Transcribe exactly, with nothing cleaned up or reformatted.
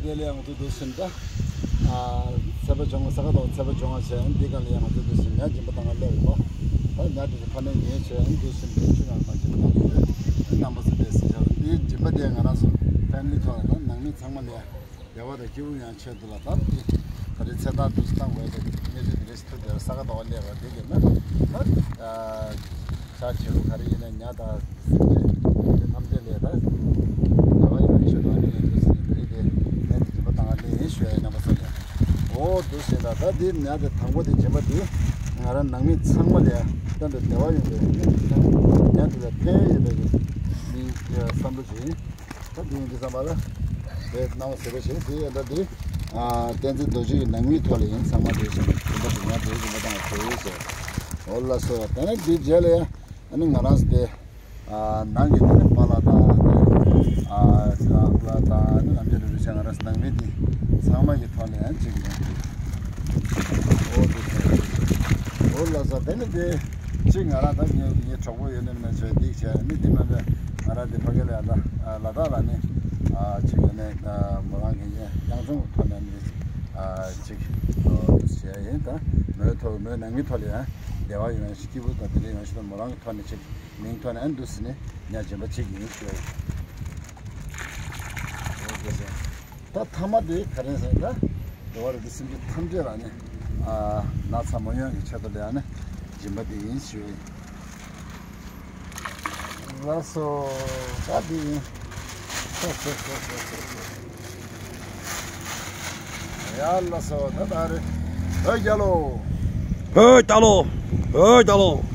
དེ་ལས་ང་ཚོ་འདུག་ཟིན་ད། ཚད་པ་སྦྱོང་བ་ས་ག་ཐོག་ཚད་པ་སྦྱོང་བ་བྱས་འདི་ག་ལ་ཡང་ང་ཚོ་འདུག་ཟིན་ཉ་སྦྱིན་པ་བཏང་བ་སླེབས་ཡོད་པ། ད་ཉ་དེ་ཚོ་ཕ་མའི་ཉེས་བྱས་འདུག་ཟིན་འདུག་ཆུ་ནང་མ་སྦྱིན་པ་བཏང་གི་ཡོད། རྣམ་པ་ཚོ་དེ་སྲིད་ཆགས་འདི་སྦྱིན་པ་དེ་ང་རང་ཚོ་ཕེ་མི་ལི་ཐོག་ལ་ད་ནང་མི་ཚང་མ་ལ་བདེ་བ་དང་སྐྱིད་པོ་ཡང་ཆེད་དུ་ལ་ད་འདི་ད་རེས་ཚེ་ཐར་འདུག་བཏང་བས་དེ་ཉེ་ཆེ་དེ་རེས་ཐུབ་དེ་ས་ག་ཐོག་སླེབས་པ་དེ་གི་ན་ད། ཤ་བྱེ་རུ་ག་རེ་ཡིན་ན་ཉ་དང་སེམས་ཅན་དེ་ཐམས་ཅད་ལས་ད་བདེ་བ་ཡོང་ཆེད་དུ་ཨ་ནི་ཡིན་དུས་སུ་དེ་རིགས་དེ་ནས་སྦྱིན་པ་བཏང་བ་ལེན་ཞུ་ཡ་ཡིན་ན་པ་ས་ལས། འོ་དུ་ཟེར་ད་ད་འདི་ཉ་དེ་དང་པོ་དེ་སྦྱིན་པ་དེ་ང་རང་ནང་མི་ཚང་མ་ལས་སྟོན་པའི་བདེ་བ་ཡོང་བའི་ཉ་དེ་ལ་ཕན་ཡོད་པའི་མི་བསམ་བློ་ཞིག་ཡིན། ད་འདི་ཡིན་འདི་བསམ་པ་ལ་དེ་སྣང་བ་ཟེར་བ་ཞིག་དེ་ཡིན་ད་འདི་བསྟན་འཛིན་རྡོ་རྗེ་ཡི་ནང་མིའི་ཐོག་ལ་ཡིན་ཚང་མ་དེ་བཞིན་སྦྱིན་པ་དེ་ཉ་དེ་སྦྱིན་པ་བཏང་བ་དེ་ཡིན་ཟེར། འོ་ལ་སོ་ད་ནི་འདི་རྗེས་ལ་ཡ། ཨ་ནི་ང་རང་ཚོ་དེ། ཨ་ནང་གི་དེ་ནི་པཱ་ལགས་དང་། ཨ་ཀ་ལགས་དང་ཨ་ནི་ལམ་རྒྱལ་རིན་པོ་ཆེ་ང་རང་ཚོ་ནང་མི་དེ་ཚང་མ་གི་ཐོག་ནས་ཡང་གཅིག་ཡིན། འོ་དེ་དེ་འོ་ལགས་སོ་དེ་ནི་དེ་གཅིག་ང་རང་ད་ངའི་ངའི་གྲོགས་པོ་ཡོད་ནི་མེད་བྱས་འདི་བྱས་ནི་དེ་མིན་པས་ང་རང་དེ་ཕ་གི་ལ་ཡང་ད་ལ་དྭགས་ལ་ནི་གཅིག་ཡོད་ནས་མོ་རང་གི་ཡང་ཡང་ཆུང་ཐོག་ནས་ནི་གཅིག་བྱས་ཡིན། ད་མོའི་ཐོག་མོའི་ནང་མི་ཐོག་ལ་ཡང་བདེ་བ་ཡོང་ཡང་ཞིག་སྐྱིད་པོ་དང་དེ་འདྲ་ཡོང་ཞིག་ད་མོ་རང་གི་ཐོག་ནས་གཅིག་མིང་ཐོག་ནས་ཨ་འདུག་ཟེར་ནས་ཉ་སྦྱིན་པ་གཅིག་ཡིན་ཞུ་ཡ་ཡིན། ད་ཐ་མ་དེ་ག་རེ་ཟེར་ན་ད་འགྲོ་བ་རིགས་པའི་སེམས་ཅན་ཐམས་ཅད་ལ་ནི་ན་ཚ་མ་ཡོང་གི་ཆེད་དུ་ལ་ནི་སྦྱིན་པ་དེ་ཡིན་ཞུ་ཡ་ཡིན། ལགས་སོ། ད་དེ་ཡིན། སོ་སོ་སོ་སོ་སོ་སོ། ཡ་ལགས་སོ་ད་ད་རེད། ཨོ་རྒྱ་ལོ། ཨོ་རྒྱ་ལོ། ཨོ་རྒྱ་ལོ།